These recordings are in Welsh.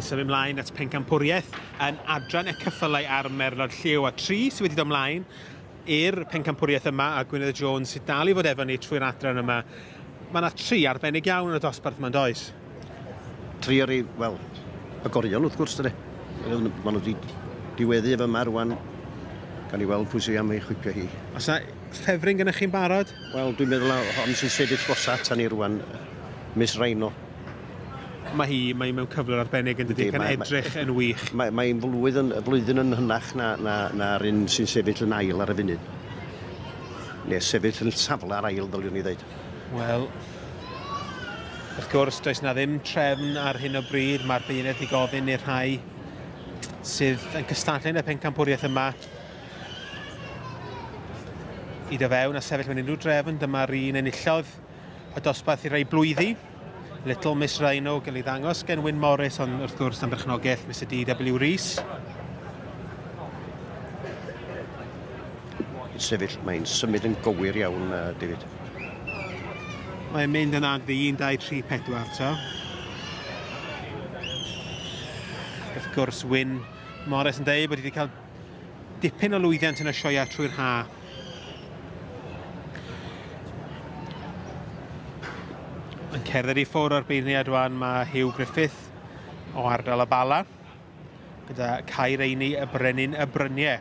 Ni'n symud ymlaen at pencampwriaeth yn adran y ceffylau a'r merlod lliw, a 3 sydd wedi dod ymlaen i'r pencampwriaeth yma, a Gwynedd Jones sydd dal i fod efo ni trwy'r adran yma. Mae yna 3 arbennig iawn yn y dosbarth yma'n does? 3 o'r, wel, y gorion wrth gwrs, dydy. Maen nhw wedi diweddu efo yma rwan. Gan i weld pwy sydd am ei chwipio hi. Oes yna ffefryn gennych chi'n barod? Wel, dwi'n meddwl hon sy'n sefyll gosa atan ni rwan, Miss Rhino. Mae hi, mae hi mewn cyflwr arbennig yn dydy, gan edrych yn wych. Mae'n flwyddyn yn hynach na'r un sy'n sefyll yn ail ar y funud. Neu sefyll yn safle ar ail, ddylwn i ddweud. Wel, wrth gwrs, does na ddim trefn ar hyn o bryd. Mae'r beirniaid wedi gofyn i'r rhai sydd yn cystadlu yn y pencampwriaeth yma i ddod fewn a sefyll mewn unrhyw drefn. Dyma'r un enillodd y dosbarth i rai blwyddi. Little Miss Rhino gael ei ddangos gen Wyn Morris, ond wrth gwrs am berchnogaeth Mr D.W. Rees. Sefyll, mae'n symud yn gywir iawn, David. Mae'n mynd yn agddi 1, 2, 3, 4 to. Wrth gwrs, Wyn Morris yn dweud bod wedi cael dipyn o lwyddiant yn y sioeau trwy'r ha. Yn cerdded i ffwrdd o'r beirniad rwan mae Hugh Griffith o ardal y Bala, gyda Caereini y Brenin y Bryniau,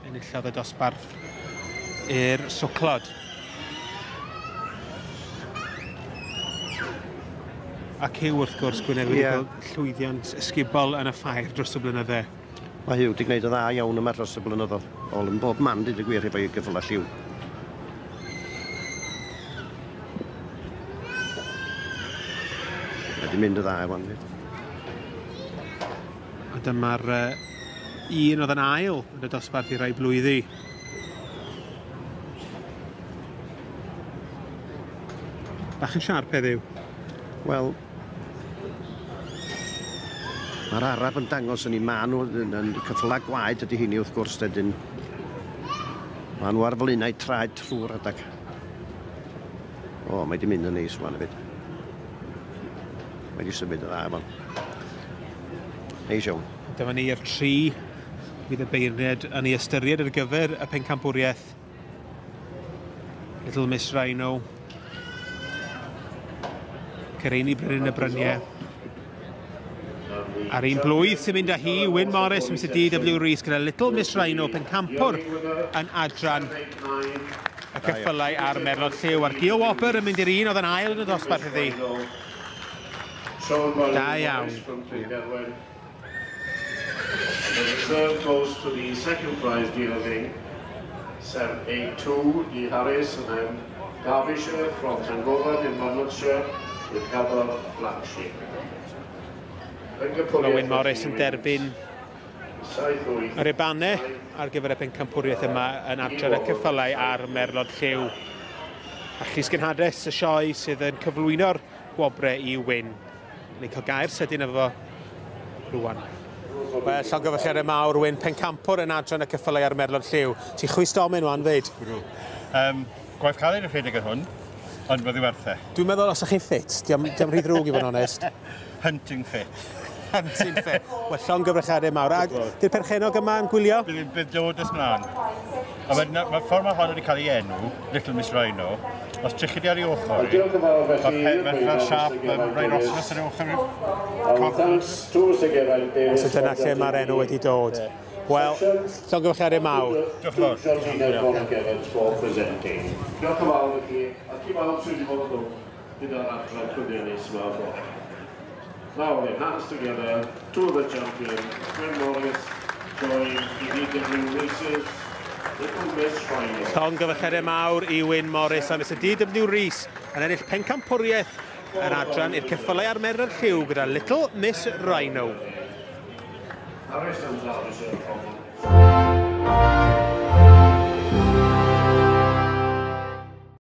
enillodd y dosbarth i'r swclod. Ac Hugh, wrth gwrs, Gwynedd wedi cael llwyddiant ysgubol yn y ffair dros y blynydde. Mae Hugh wedi gwneud y dda iawn yma dros y blynyddoedd. Ôl yn bob man, dweud y gwir, efo'i gyffylau lliw. Wedi mynd y dda efo'n fyd. A dyma'r un oedd yn ail yn y dosbarth i rai blwyddi. Bach yn siarp heddiw. Wel, mae'r Arab yn dangos yn ei maen nhw yn cyffylau gwaed ydy hynny wrth gwrs, dydyn. Maen nhw ar flaenau traed trwy'r adag. O, mae di mynd yn neis rwan hefyd. Mae di symud yn dda efo'n. Neis iawn. Dyma ni i'r 3 fydd y beirniad yn ei ystyried ar gyfer y pencampwriaeth. Little Miss Rhino. Caereini Brenin y Bryniau. A'r un blwydd sy'n mynd â hi, Wyn Morris, Mr D.W. Rees, gyda Little Miss Rhino, pencampwr yn adran y ceffylau a'r merlod lliw. A'r Gil Wobr yn mynd i'r un oedd yn ail yn y dosbarth iddi. Da iawn. The reserve goes to the second prize dealing 782 D. Harris and then Derbyshire from Llangovan in Monmouthshire with Heather Black Sheep. Mae Wyn Morris yn derbyn yr ebanau ar gyfer y pencampwriaeth yma yn adran y ceffylau a'r merlod lliw. A Llys Genhades y sioe sydd yn cyflwyno'r gwobrau i Wyn. Ni'n cael gair sydyn efo rwan. Wel, llongyfarchiadau mawr, Wyn, pencampwr yn adran y ceffylau a'r merlod lliw. Ti'n chwys domen wan fyd? Gwaith caled y rhedeg yn hwn, ond fyddi werth e. Dwi'n meddwl os ydych chi'n ffit, diolch rhy ddrwg i fod yn onest. Hunting fit. Hunting fit. Wel, llongyfarchiadau mawr. A di'r perchennog yma yn gwylio? Bydd dod ys mlaen. A mae'r ffordd mae hon wedi cael ei enw, Little Miss Rhino, os trych chi ar ei ochr, mae fel siâp rhinoceros ar ei ochr. So dyna lle mae'r enw wedi dod. Wel, llongyfarchiadau mawr. Diolch yn fawr. Diolch yn fawr i chi, a ti bawb sydd wedi bod yn dod gyda'r adran llwyddiannus yma fory. Now then, hands together, two of the champions, Wyn Morris, join the DW Reese's Little Miss Rhino. Llongyfarchiadau mawr i Wyn Morris a Mr D.W. Rees yn ennill pencampwriaeth yn adran i'r ceffylau a'r merlod lliw gyda Little Miss Rhino. Harris and Derbyshire from